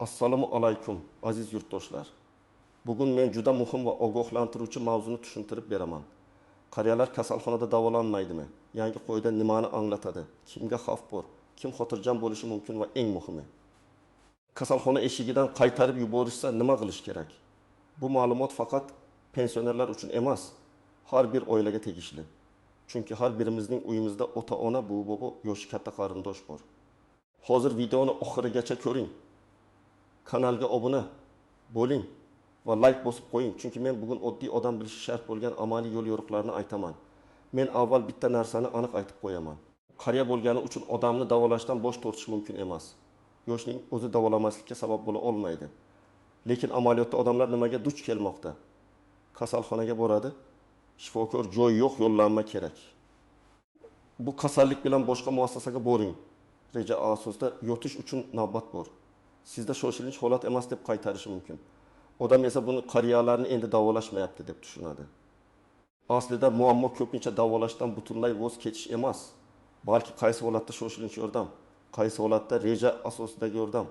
Assalomu alaykum, aziz yurtdoshlar. Bugun men juda muhim va ogohlantiruvchi mavzuni tushuntirib beraman. Qariyalar kasalxonada davolanmaydimi? Yangi qoida nimani anglatadi? Kimga xavf bor? Kim xotirjam bo'lishi mumkin va eng muhimi, kasalxona eshigidan qaytarib yuborishsa nima qilish kerak? Bu ma'lumot faqat pensionerlar uchun emas, har bir oilaga tegishli. Chunki har birimizning uyimizda ota-ona, buvi-bobo, yoshi katta qarindosh bor. Hozir videoni oxirigacha ko'ring. Kanalga obuna bo'ling va like bosib qo'ying, chunki men bugun oddiy odam bilishi shart bo'lgan amaliy yo'l-yo'riqlarni aytaman. Men avval bitta narsani aniq aytib qo'yaman. Qariya bo'lgani uchun odamni davolashdan bosh tortish mumkin emas. Yoshning o'zi davolamaslikka sabab bo'la olmaydi. Lekin amaliyotda odamlar nimaga duch kelmoqda? Kasalxonaga boradi, shifokor joy yo'q, yo'llanma kerak. Bu kasallik bilan boshqa muassasaga boring. Reja asosida yotish uchun navbat bor. Sizda shoshilinch holat emas deb qaytarishi mumkin. Odam esa buni qariyalarni endi davolashmayapti deb tushunadi. Aslida muammo ko'pincha davolashdan butunlay voz kechish emas, balki qaysi holatda shoshilinch yordam, qaysi holatda reja asosidagi yordam,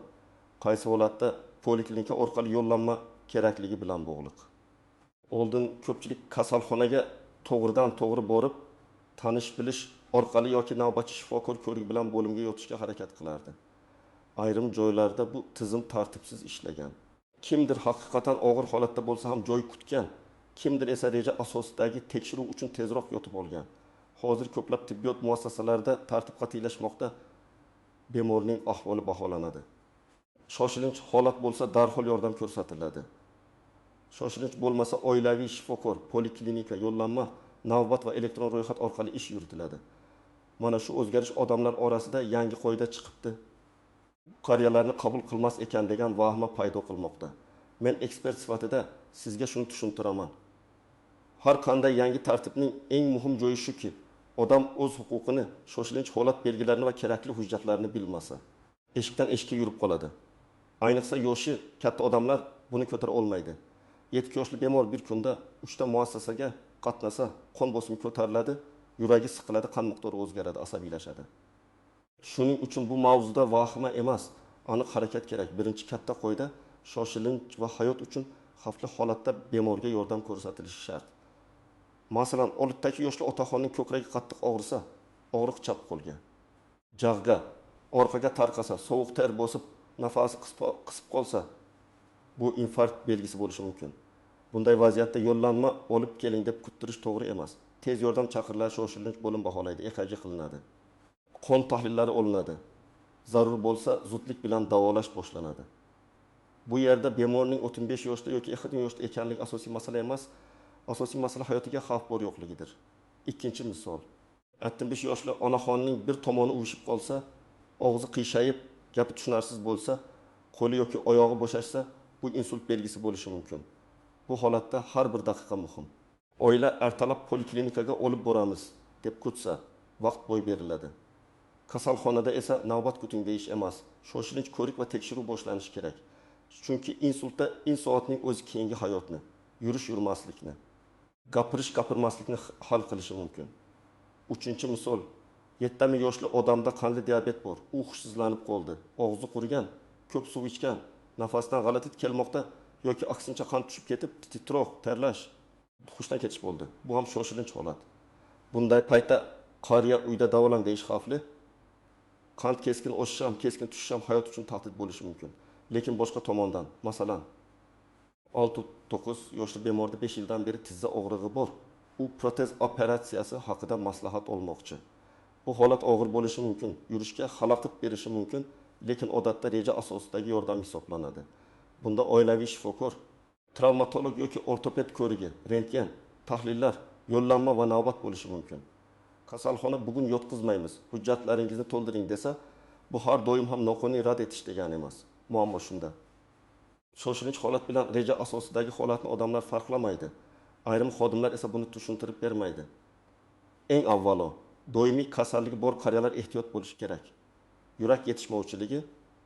qaysi holatda poliklinika orqali yo'llanma kerakligi bilan bog'liq. Oldin ko'pchilik kasalxonaga to'g'ridan to'g'ri borib, tanish bilish orqali yoki navbatchi shifokor ko'rigi bilan bo'limga yotishga harakat qilardi. Ayrim joylarda bu tizim tartibsiz ishlagan. Kimdir haqiqatan og'ir holatda bo'lsa ham joy kutgan, kimdir esa reja asosidagi tekshiruv uchun tezroq yotib olgan. Hozir ko'plab tibbiyot muassasalarida tartib qat'iylashmoqda, bemorning ahvoli baholanadi. Shoshilinch holat bo'lsa darhol yordam ko'rsatiladi. Shoshilinch bo'lmasa oilaviy shifokor, poliklinika, yo'llanma, navbat va elektron ro'yxat orqali ish yuritiladi. Mana shu o'zgarish odamlar orasida yangi qoida chiqibdi, qariyalarni qabul qilmas ekan degan vahima paydo qilmoqda. Men ekspert sifatida sizga shuni tushuntiraman. Har qanday yangi tartibning eng muhim joyi shuki, odam o'z huquqini, shoshilinch holat belgilarini va kerakli hujjatlarni bilmasa, eshikdan eshikka yurib qoladi. Ayniqsa yoshi katta odamlar buni ko'tara olmaydi. 7 yoshli bemor bir kunda 3 ta muassasaga qatnasa, qon bosimi ko'tariladi, yuragi siqiladi, qon miqdori o'zgaradi, asabiylashadi. Shuning uchun bu mavzuda vahima emas, aniq harakat kerak. Birinchi katta qoida shoshilinch va hayot uchun xavfli holatda bemorga yordam ko'rsatilishi shart. Masalan, oltidagi yoshli otaxonning ko'kragi qattiq og'risa, og'riq chap qo'lga, jag'ga, orqaga tarqasa, sovuq ter bosib, nafasi qisib qolsa, bu infarkt belgisi bo'lishi mumkin. Bunday vaziyatda yo'llanma olib keling deb kuttirish to'g'ri emas. Tez yordam chaqiriladi, shoshilinch bo'lim baholaydi, EKG qilinadi. Qon tahlillari olinadi. Zarur bo'lsa zudlik bilan davolash boshlanadi. Bu yerda bemorning 35 yoshda yoki 50 yoshda ekanligi asosiy masala emas, asosiy masala hayotiga xavf bor yo'qligidir. Ikkinchi misol. 65 yoshli onaxonning bir tomoni uvishib qolsa, og'zi qiyshayib, gapi tushunarsiz bo'lsa, qo'li yoki oyog'i bo'shashsa, bu insult belgisi bo'lishi mumkin. Bu holatda har bir daqiqa muhim. Oila ertalab poliklinikaga olib boramiz deb kutsa, vaqt boy beriladi. Kasalxonada esa navbat kuting deyish emas, shoshilinch ko'rik va tekshiruv boshlanishi kerak. Chunki insultda insoatning o'zi keyingi hayotni, yurish yurmaslikni, gapirish gapirmaslikni hal qilishi mumkin. Uchinchi misol, 70 yoshli odamda qandli diabet bor. U hushsizlanib qoldi, og'zi qurigan, ko'p suv ichgan, nafasdan g'alati kelmoqda yoki aksincha qon tushib ketib, titroq, terlash, hushdan ketish bo'ldi. Bu ham shoshilinch holat. Bunday paytda qariya uyda davolang deyish xavfli. Qand keskin oshishi ham, keskin tushishi ham hayot uchun tahdid bo'lishi mumkin. Lekin boshqa tomondan, masalan, 6-9 yoshli bemorda 5 yildan beri tizza og'rig'i bor. U protez operatsiyasi haqida maslahat olmoqchi. Bu holat og'ir bo'lishi mumkin, yurishga xalaqit berishi mumkin, lekin odatda reja asosidagi yordam hisoblanadi. Bunda oilaviy shifokor, travmatolog yoki ortoped ko'rigi, rentgen, tahlillar, yo'llanma va navbat bo'lishi mumkin. Kasalxona bugun yotqizmaymiz, hujjatlaringizni to'ldiring desa, bu har doim ham noqonuniy rad etish degani emas. Muammo shunda. Shoshilinch holat bilan reja asosidagi holatni odamlar farqlamaydi. Ayrim xodimlar esa buni tushuntirib bermaydi. Eng avvalo, doimiy kasalligi bor qariyalar ehtiyot bo'lishi kerak. Yurak yetishmovchiligi,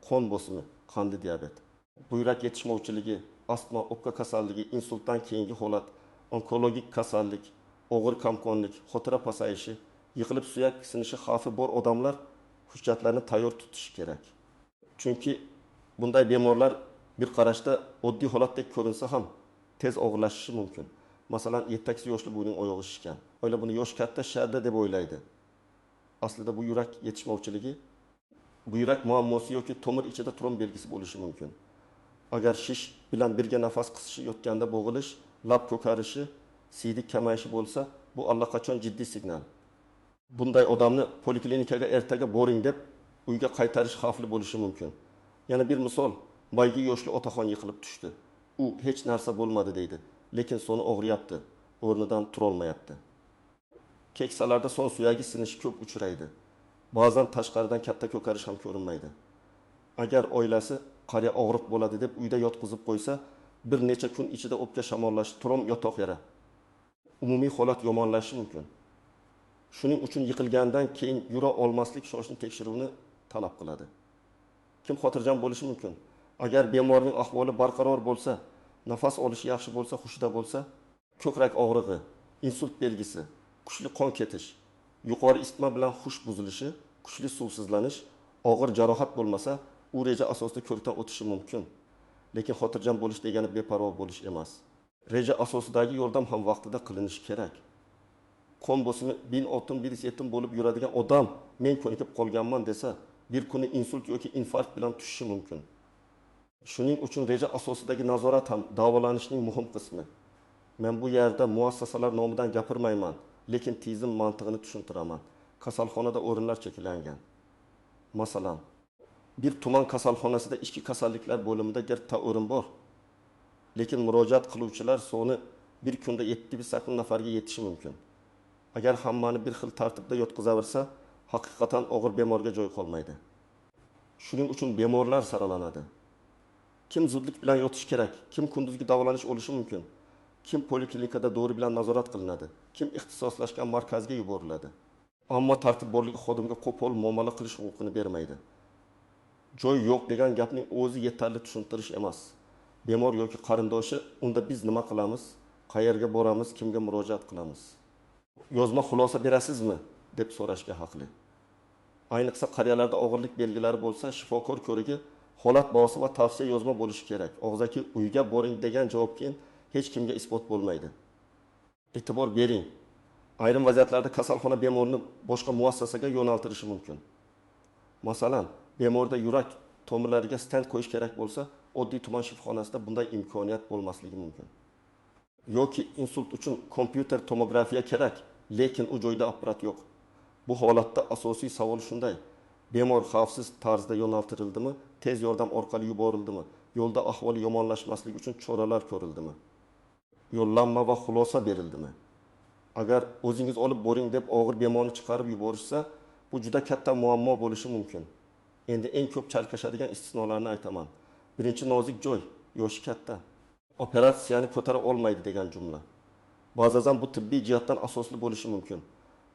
qon bosimi, qandli diabet. Buyrak yetishmovchiligi, astma, o'pka kasalligi, insultdan keyingi holat, onkologik kasallik, og'ir kamqonlik, xotira pasayishi, yiqilib suyak sinishi xavfi bor odamlar hujjatlarni tayyor tutishi kerak. Chunki Bunday bemorlar bir qarashda oddiy holatdek ko'rinsa ham, tez og'irlashishi mumkin. Masalan, 78 yoshli buvining oyog'i shishgan. Oila buni yosh katta shishadi deb o'ylaydi. Aslida bu yurak yetishmovchiligi, buyrak muammosi yoki tomir ichida tromb belgisi bo'lishi mumkin. Agar shish bilan birga nafas qisishi, yotganda bo'g'ilish, lab ko'karishi, siydik kamayishi bo'lsa, bu allaqachon jiddiy signal. Bunday odamni poliklinikaga ertaga boring deb uyga qaytarish xavfli bo'lishi mumkin. Yana bir misol: boyagi yoshli otaxon yiqilib tushdi. U hech narsa bo'lmadi deydi, lekin soni og'riyapti, o'rnidan turolmayapti. Keksalarda son suyagi sinishi ko'p uchraydi. Ba'zan tashqaridan katta ko'karish ham ko'rinmaydi. Agar oilasi qariya og'riq bo'ladi deb uyda yotqizib qo'ysa, bir necha kun ichida o'pka shamollashi, tromb, yotoq yara, umumiy holat yomonlashishi mumkin. Shuning uchun yiqilgandan keyin yura olmaslik shoshilinch tekshiruvni talab qiladi. Kim xotirjam bo'lishi mumkin? Agar bemorning ahvoli barqaror bo'lsa, nafas olishi yaxshi bo'lsa, hushida bo'lsa, ko'krak og'rig'i, insult belgisi, kuchli qon ketish, yuqori isitma bilan hush buzilishi, kuchli suvsizlanish, og'ir jarohat bo'lmasa, u reja asosida ko'rikdan o'tishi mumkin. Lekin xotirjam bo'lish degani beparvo bo'lish emas. Reja asosidagi yordam ham vaqtida qilinishi kerak. Qon bosimi 1600-1700 bo'lib yuradigan odam men ko'nikib qolganman desa, bir kuni insult yoki infarkt bilan tushishi mumkin. Shuning uchun reja asosidagi nazorat ham davolanishning muhim qismi. Men bu yerda muassasalar nomidan gapirmayman, lekin tizim mantig'ini tushuntiraman. Kasalxonada o'rinlar cheklangan. Masalan, bir tuman kasalxonasida ichki kasalliklar bo'limida bitta o'rin bor. Lekin murojaat qiluvchilar soni bir kunda 7-8 nafarga yetishi mumkin. Agar hammani bir xil tartibda yotqizaversa, haqiqatan og'ir bemorga joy qolmaydi. Shuning uchun bemorlar saralanadi. Kim zudlik bilan yotish kerak, kim kunduzgi davolanish olishi mumkin, kim poliklinikada dori bilan nazorat qilinadi, kim ixtisoslashgan markazga yuboriladi. Ammo tartib borligi xodimga qo'pol muomala qilish huquqini bermaydi. Joy yo'q degan gapning o'zi yetarli tushuntirish emas. Bemor yoki qarindoshi unda biz nima qilamiz, qayerga boramiz, kimga murojaat qilamiz? Yozma xulosa berasizmi deb so'rashga haqli. Ayniqsa qariyalarda og'irlik belgilari bo'lsa, shifokor ko'rigi, holat bahosi va tavsiya yozma bo'lishi kerak. Og'zaki uyga boring degan javob keyin hech kimga isbot bo'lmaydi. E'tibor bering. Ayrim vaziyatlarda kasalxona bemorni boshqa muassasaga yo'naltirishi mumkin. Masalan, bemorda yurak tomirlariga stent qo'yish kerak bo'lsa, oddiy tuman shifoxonasida bunday imkoniyat bo'lmasligi mumkin. Yoki insult uchun kompyuter tomografiya kerak, lekin u joyda apparat yo'q. Bu holatda asosiy savol shunday: bemor xavfsiz tarzda yo'naltirildimi, tez yordam orqali yuborildimi, yo'lda ahvoli yomonlashmasligi uchun choralar ko'rildimi, yo'llanma va xulosa berildimi? Agar o'zingiz olib boring deb og'ir bemorni chiqarib yuborishsa, bu juda katta muammo bo'lishi mumkin. Endi eng ko'p chalkashadigan istisnolarni aytaman. Birinchi nozik joy, yoshi katta. Operatsiyani ko'tara olmaydi degan jumla. Ba'zan bu tibbiy jihatdan asosli bo'lishi mumkin.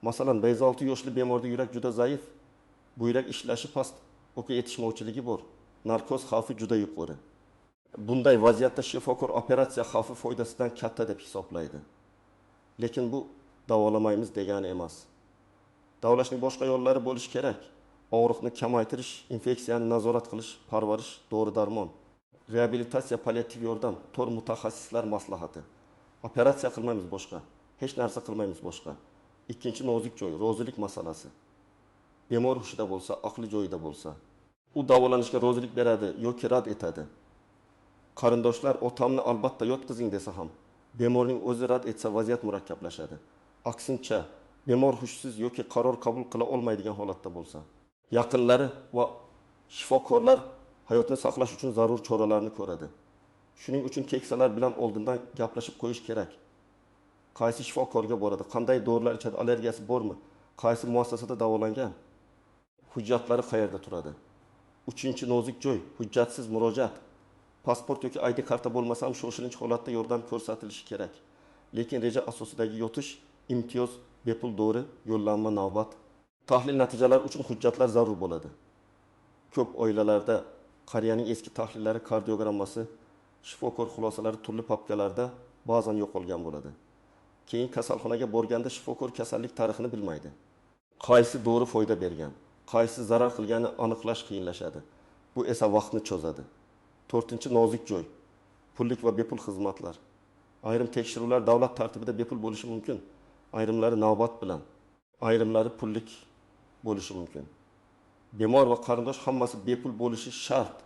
Masalan, 56 yoshli bemorda yurak juda zaif, buyrak ishlashi past, o'pka yetishmovchiligi bor, narkoz xavfi juda yuqori. Bunday vaziyatda shifokor operatsiya xavfi foydasidan katta deb hisoblaydi. Lekin bu davolamaymiz degani emas. Davolashning boshqa yo'llari bo'lishi kerak. Og'riqni kamaytirish, infeksiyani nazorat qilish, parvarish, dori-darmon, reabilitatsiya, palliativ yordam, to'r mutaxassislar maslahati. Operatsiya qilmaymiz boshqa, hech narsa qilmaymiz boshqa. Ikkinchi nozik joy, rozilik masalasi. Bemor hushida bo'lsa, aqli joyida bo'lsa, u davolanishga rozilik beradi yoki rad etadi. Qarindoshlar otamni albatta yotqizing desa ham, bemorning o'zi rad etsa vaziyat murakkablashadi. Aksincha, bemor hushsiz yoki qaror qabul qila olmaydigan holatda bo'lsa, yaqinlari va shifokorlar hayotni saqlash uchun zarur choralarni ko'radi. Shuning uchun keksalar bilan oldindan gaplashib qo'yish kerak. Qaysi shifokorga boradi, qanday dorilar ichadi, allergiyasi bormi, qaysi muassasada davolangan, hujjatlari qayerda turadi. Uchinchi nozik joy, hujjatsiz murojaat. Pasport yoki ID karta bo'lmasa ham shoshilinch holatda yordam ko'rsatilishi kerak. Lekin reja asosidagi yotish, imtiyoz, bepul dori, yo'llanma, navbat. Tahlil natijalari uchun hujjatlar zarur bo'ladi. Ko'p oilalarda qariyaning eski tahlillari, kardiogrammasi, shifokor xulosalari turli papkalarda ba'zan yo'qolgan bo'ladi. Keyin kasalxonaga borganda shifokor kasallik tarixini bilmaydi. Qaysi dori foyda bergan, qaysi zarar qilgani aniqlash qiyinlashadi. Bu esa vaqtni cho'zadi. To'rtinchi nozik joy: pullik va bepul xizmatlar. Ayrim tekshiruvlar davlat tartibida bepul bo'lishi mumkin, ayrimlari navbat bilan, ayrimlari pullik bo'lishi mumkin. Bemor va qarindosh hammasi bepul bo'lishi shart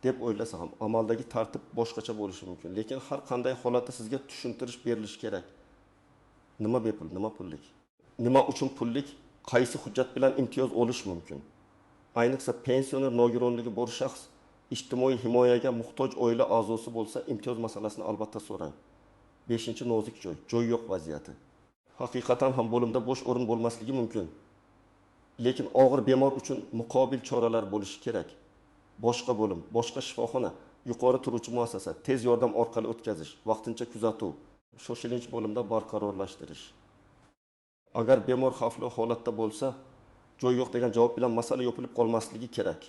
deb o'ylasa ham, amaldagi tartib boshqacha bo'lishi mumkin. Lekin har qanday holatda sizga tushuntirish berilishi kerak. Nima bepul, nima pullik? Nima uchun pullik? Qaysi hujjat bilan imtiyoz olish mumkin? Ayniqsa pensioner, nogironligi bor shaxs, ijtimoiy himoyaga muhtoj oila a'zosi bo'lsa, imtiyoz masalasini albatta so'rang. Beshinchi nozik joy: joy yo'q vaziyati. Haqiqatan ham bo'limda bo'sh o'rin bo'lmasligi mumkin. Lekin og'ir bemor uchun muqobil choralar bo'lishi kerak. Boshqa bo'lim, boshqa shifoxona, yuqori turuvchi muassasa, tez yordam orqali o'tkazish, vaqtincha kuzatuv, shoshilinch bo'limda barqarorlashtirish. Agar bemor xavfli holatda bo'lsa, joy yo'q degan javob bilan masala yopilib qolmasligi kerak.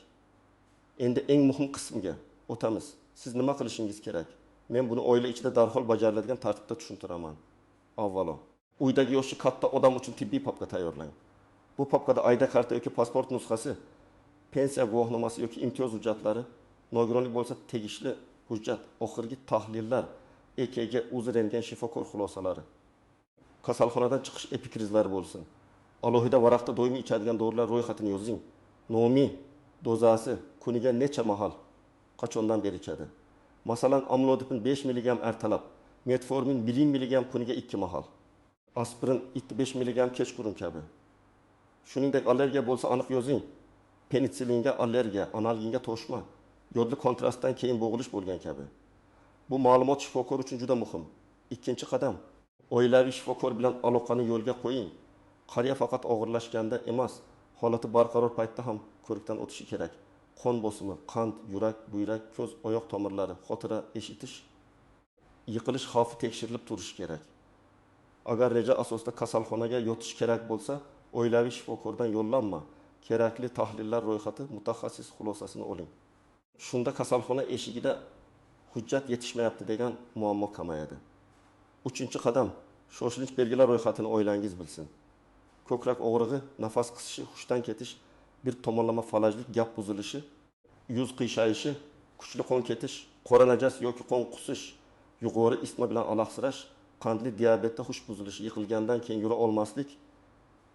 Endi eng muhim qismga o'tamiz. Siz nima qilishingiz kerak? Men buni oila ichida darhol bajariladigan tartibda tushuntiraman. Avvalo, uydagi yoshi katta odam uchun tibbiy papka tayyorlang. Bu papkada ID karta yoki pasport nusxasi, pensiya guvohnomasi yoki imtiyoz hujjatlari, nogironlik bo'lsa tegishli hujjat, oxirgi tahlillar, EKG, UZI, rentgen, shifokor xulosalari, kasalxonadan chiqish epikrizlari bo'lsin. Alohida varaqda doimiy ichadigan dorilar ro'yxatini yozing. Nomi, dozasi, kuniga necha mahal, qachondan beri ichadi. Masalan, amlodipin 5 mg ertalab, metformin 1 mg kuniga 2 mahal, aspirin 5 mg kechqurun kabi. Shuningdek, allergiya bo'lsa aniq yozing. Penitsillinga allergiya, analginga toshma, yodli kontrastdan keyin bo'g'ilish bo'lgan kabi. Bu ma'lumot shifokor uchun juda muhim. Ikkinchi qadam: oilaviy shifokor bilan aloqani yo'lga qo'ying. Qariya faqat og'irlashganda emas, holati barqaror paytda ham ko'rikdan o'tishi kerak. Qon bosimi, qand, yurak, buyrak, ko'z, oyoq tomirlari, xotira, eshitish, yiqilish xavfi tekshirilib turishi kerak. Agar reja asosida kasalxonaga yotish kerak bo'lsa, oilaviy shifokordan yo'llanma, kerakli tahlillar ro'yxati, mutaxassis xulosasini oling. Shunda kasalxona eshigida hujjat yetishmayapti degan muammo kamayadi. Uchinchi qadam: shoshilinch belgilar ro'yxatini oilangiz bilsin. Ko'krak og'rig'i, nafas qisishi, hushdan ketish, bir tomonlama falajlik, gap buzilishi, yuz qiyshayishi, kuchli qon ketish, qora najas yoki qon qusish, yuqori isitma bilan alahsirash, qandli diabetda hush buzilishi, yiqilgandan keyin yura olmaslik,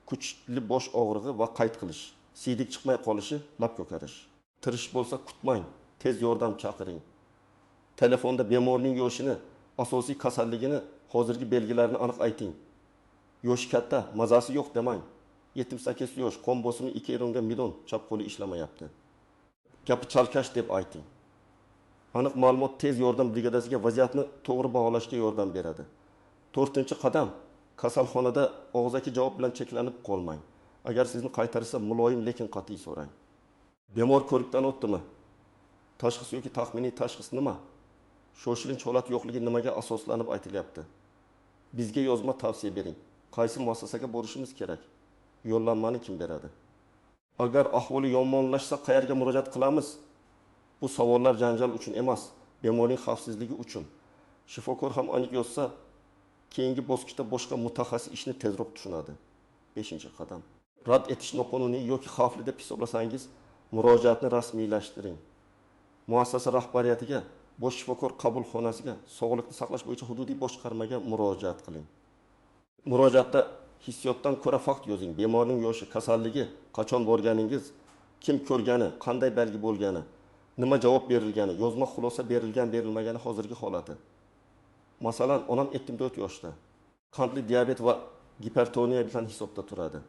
kuchli bosh og'rig'i va qayt qilish, siydik chiqmay qolishi, lab ko'karish. Tirish bo'lsa kutmang, tez yordam chaqiring. Telefonda bemorning yoshini, asosiy kasalligini, hozirgi belgilarini aniq ayting. Yoshi katta, mazasi yo'q demang. 78 yosh, qon bosimi 2,5 million, chap qo'li ishlamayapti. Gapi chalkash deb ayting. Aniq ma'lumot tez yordam brigadasiga vaziyatni to'g'ri baholashga yordam beradi. To'rtinchi qadam: kasalxonada og'zaki javob bilan cheklanib qolmang. Agar sizni qaytarsa, muloyim lekin qat'iy so'rang. Bemor ko'rikdan o'tdimi? Tashxis yoki taxminiy tashxis nima? Shoshilinch holat yo'qligi nimaga asoslanib aytilyapti? Bizga yozma tavsiya bering. Qaysi muassasaga borishimiz kerak? Yo'llanmani kim beradi? Agar ahvoli yomonlashsa qayerga murojaat qilamiz? Bu savollar janjal uchun emas, bemorning xavfsizligi uchun. Shifokor ham aniq yozsa, keyingi bosqichda boshqa mutaxassis ishni tezroq tushunadi. 5-qadam. Rad etish noqonuniy yoki xavfli deb hisoblasangiz, murojaatni rasmiylashtiring. Muassasa rahbariyatiga, bosh shifokor qabulxonasiga, sog'liqni saqlash bo'yicha hududiy boshqarmaga murojaat qiling. Murojaatda hissiyotdan ko'ra fakt yozing. Bemorning yoshi, kasalligi, qachon borganingiz, kim ko'rgani, qanday belgi bo'lgani, nima javob berilgani, yozma xulosa berilgan, berilmagani, hozirgi holati. Masalan, onam 74 yoshda. Qandli diabet va gipertoniya bilan hisobda turadi.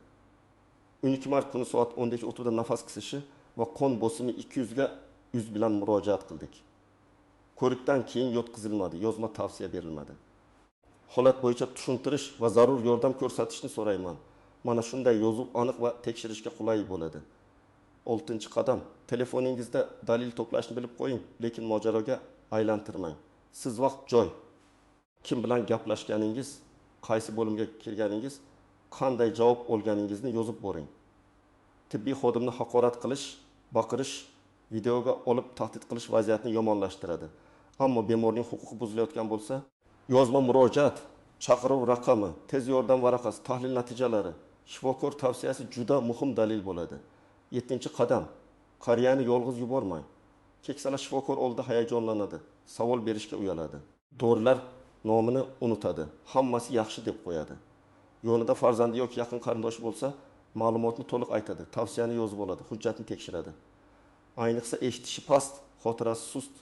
12 mart kuni soat 15:30 da nafas qisishi va qon bosimi 200 ga 100 bilan murojaat qildik. Ko'rikdan keyin yotqizilmadi, yozma tavsiya berilmadi. Holat bo'yicha tushuntirish va zarur yordam ko'rsatishni so'rayman. Mana shunday yozuv aniq va tekshirishga qulay bo'ladi. 6-qadam. Telefoningizda dalil to'plashni bilib qo'ying, lekin mojaroga aylantirmang. Siz vaqt, joy, kim bilan gaplashganingiz, qaysi bo'limga kirganingiz, qanday javob olganingizni yozib boring. Tibbiy xodimni haqorat qilish, baqirish, videoga olib tahdid qilish vaziyatni yomonlashtiradi. Ammo bemorning huquqi buzilayotgan bo'lsa, yozma murojaat, chaqiruv raqami, tez yordam varaqasi, tahlil natijalari, shifokor tavsiyasi juda muhim dalil bo'ladi. 7-qadam. Qariyani yolg'iz yubormang. Keksalar shifokor oldida hayajonlanadi, savol berishga uyaladi. Dorilar nomini unutadi, hammasi yaxshi deb qo'yadi. Yonida farzandi yoki yaqin qarindoshi bo'lsa, ma'lumotni to'liq aytadi, tavsiyani yozib oladi, hujjatni tekshiradi. Ayniqsa eshitishi past, xotirasi sust,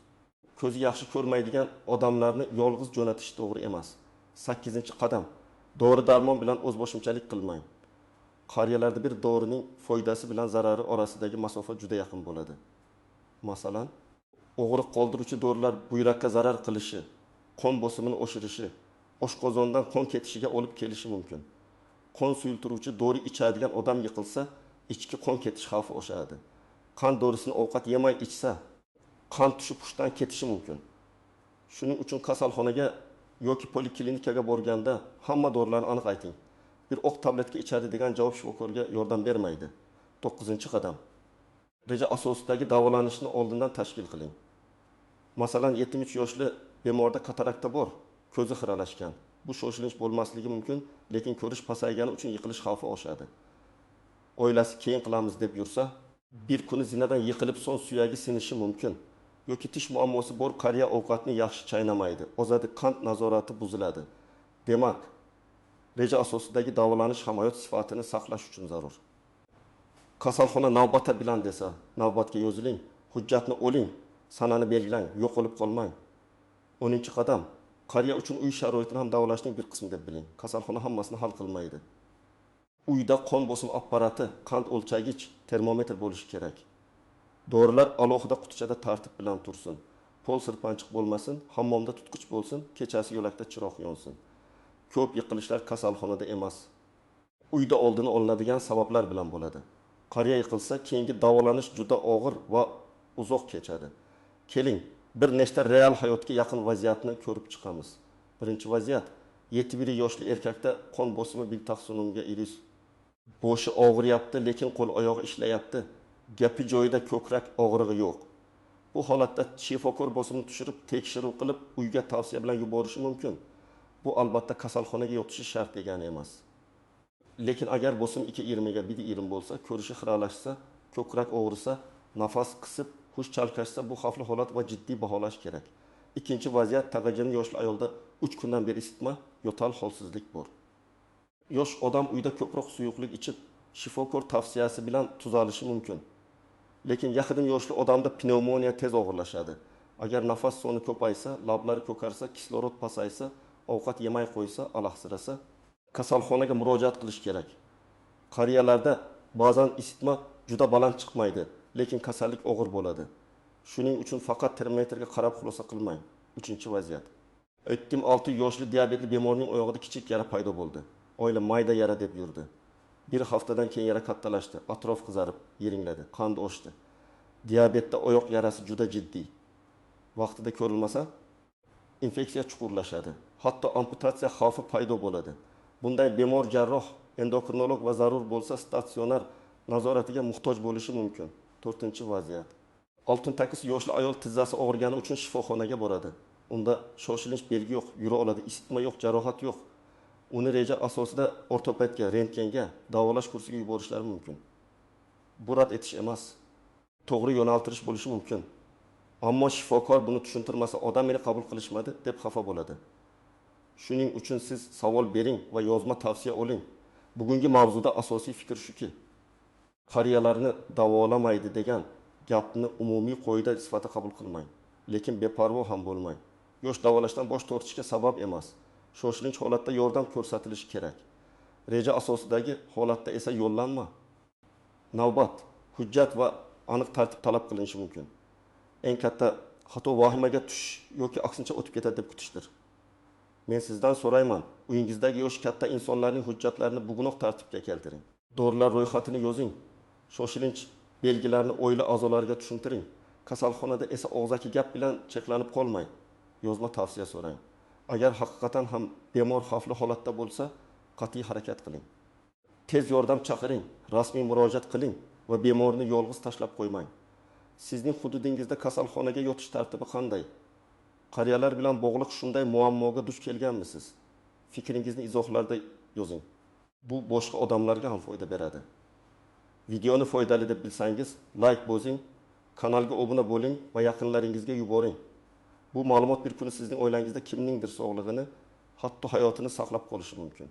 ko'zi yaxshi ko'rmaydigan odamlarni yolg'iz jo'natish to'g'ri emas. Sakkizinchi qadam. Dori-darmon bilan o'zboshimchalik qilmang. Qariyalarda bir dorining foydasi bilan zarari orasidagi masofa juda yaqin bo'ladi. Masalan, og'riq qoldiruvchi dorilar buyrakka zarar qilishi, qon bosimini oshirishi, oshqozondan qon ketishiga olib kelishi mumkin. Qon suyultiruvchi dori ichadigan odam yiqilsa, ichki qon ketish xavfi oshadi. Qand dorisini ovqat yemay ichsa, qand tushib hushdan ketishi mumkin. Shuning uchun kasalxonaga yoki poliklinikaga borganda hamma dorilarni aniq ayting. Bir oq tabletka ichadi degan javob shifokorga yordam bermaydi. 9-qadam. Reja asosidagi davolanishni oldindan tashkil qiling. Masalan, 73 yoshli bemorda katarakta bor, ko'zi xiralashgan. Bu shoshilinch bo'lmasligi mumkin, lekin ko'rish pasaygani uchun yiqilish xavfi oshadi. Oilasi keyin qilamiz deb yursa, bir kuni zinadan yiqilib so'ng suyagi sinishi mumkin. Yoki tish muammosi bor qariya ovqatni yaxshi chaynamaydi, ozadi, qand nazorati buziladi. Demak, reja asosidagi davolanish ham hayot sifatini saqlash uchun zarur. Kasalxona navbati bilan desa, navbatga yoziling, hujjatni oling, sanani belgilang, yo'qolib qolmang. 10-qadam. Qariya uchun uy sharoitini ham davolashning bir qismi deb biling. Kasalxona hammasini hal qilmaydi. Uyda qon bosim apparati, qand o'lchagich, termometr bo'lishi kerak. Dorilar alohida qutichada tartib bilan tursin. Pol sirpanchiq bo'lmasin, hammomda tutqich bo'lsin, kechasi yo'lakda chiroq yonsin. Ko'p yiqilishlar kasalxonada emas, uyda oldini olinadigan sabablar bilan bo'ladi. Qariya yiqilsa, keyingi davolanish juda og'ir va uzoq kechadi. Keling, bir nechta real hayotga yaqin vaziyatni ko'rib chiqamiz. Birinchi vaziyat: 71 yoshli erkakda qon bosimi 1,90 iris. Boshi og'riyapti, lekin qo'l oyog'i ishlayapti. Gapi joyida, ko'krak og'rig'i yo'q. Bu holatda shifokor bosimni tushirib, tekshiruv qilib, uyga tavsiya bilan yuborishi mumkin. Bu albatta kasalxonaga yotishi shart degani emas. Lekin agar bosim 2,20 ga 1,20 bo'lsa, ko'rishi xiralashsa, ko'krak og'risa, nafas qisib, hush chalkashsa, bu xavfli holat va jiddiy baholash kerak. Ikkinchi vaziyat: tag'ajini yoshli ayolda 3 kundan beri isitma, yo'tal, holsizlik bor. Yosh odam uyda ko'proq suyuqlik ichib, shifokor tavsiyasi bilan tuzalishi mumkin. Lekin yaqin yoshli odamda pnevmoniya tez og'irlashadi. Agar nafas soni ko'paysa, lablari ko'karsa, kislorod pasaysa, ovqat yemay qo'ysa, alahsirasa, kasalxonaga murojaat qilish kerak. Qariyalarda ba'zan isitma juda baland chiqmaydi, lekin kasallik og'ir bo'ladi. Shuning uchun faqat termometrga qarab xulosa qilmang. 3-vaziyat. 76 yoshli diabetli bemorning oyog'ida kichik yara paydo bo'ldi. Oila mayda yara deb yurdi. Bir haftadan keyin yara kattalashdi, atrof qizarib, yiringladi, qand oshdi. Diabetda oyoq yarasi juda jiddiy. Vaqtida ko'rilmasa, infeksiya chuqurlashadi. Hatto amputatsiya xavfi paydo bo'ladi. Bunday bemor jarroh, endokrinolog va zarur bo'lsa statsionar nazoratiga muhtoj bo'lishi mumkin. 4-vaziyat. 68 yoshli ayol tizzasi og'rigani uchun shifoxonaga boradi. Unda shoshilinch belgi yo'q, yura oladi, isitma yo'q, jarohat yo'q. Uni reja asosida ortopedga, rentgenga, davolash kursiga yuborishlari mumkin. Bu rad etish emas, to'g'ri yo'naltirish bo'lishi mumkin. Ammo shifokor buni tushuntirmasa, odam meni qabul qilishmadi deb xafa bo'ladi. Shuning uchun siz savol bering va yozma tavsiya oling. Bugungi mavzuda asosiy fikr shuki, qariyalarni davolamaydi degan gapni umumiy qoida sifatida qabul qilmang, lekin beparvo ham bo'lmang. Yosh davolashdan bosh tortishga sabab emas. Shoshilinch holatda yordam ko'rsatilishi kerak. Reja asosidagi holatda esa yo'llanma, navbat, hujjat va aniq tartib talab qilinishi mumkin. Eng katta xato vahimaga tushish yoki aksincha o'tib ketadi deb kutishdir. Men sizdan so'rayman, uyingizdagi yosh katta insonlarning hujjatlarini bugunoq tartibga keltiring. Dorilar ro'yxatini yozing. Shoshilinch belgilarni oila a'zolariga tushuntiring. Kasalxonada esa og'zaki gap bilan cheklanib qolmang. Yozma tavsiya so'rang. Agar haqiqatan ham bemor xavfli holatda bo'lsa, qat'iy harakat qiling. Tez yordam chaqiring, rasmiy murojaat qiling va bemorni yolg'iz tashlab qo'ymang. Sizning hududingizda kasalxonaga yotish tartibi qanday? Qariyalar bilan bog'liq shunday muammoga duch kelganmisiz? Fikringizni izohlarda yozing. Bu boshqa odamlarga ham foyda beradi. Videoni foydali deb bilsangiz, like bosing, Kanalga obuna bo'ling va yaqinlaringizga yuboring. Bu ma'lumot bir kuni sizning oilangizda kimningdir sog'lig'ini, hatto hayotini saqlab qolishi mumkin.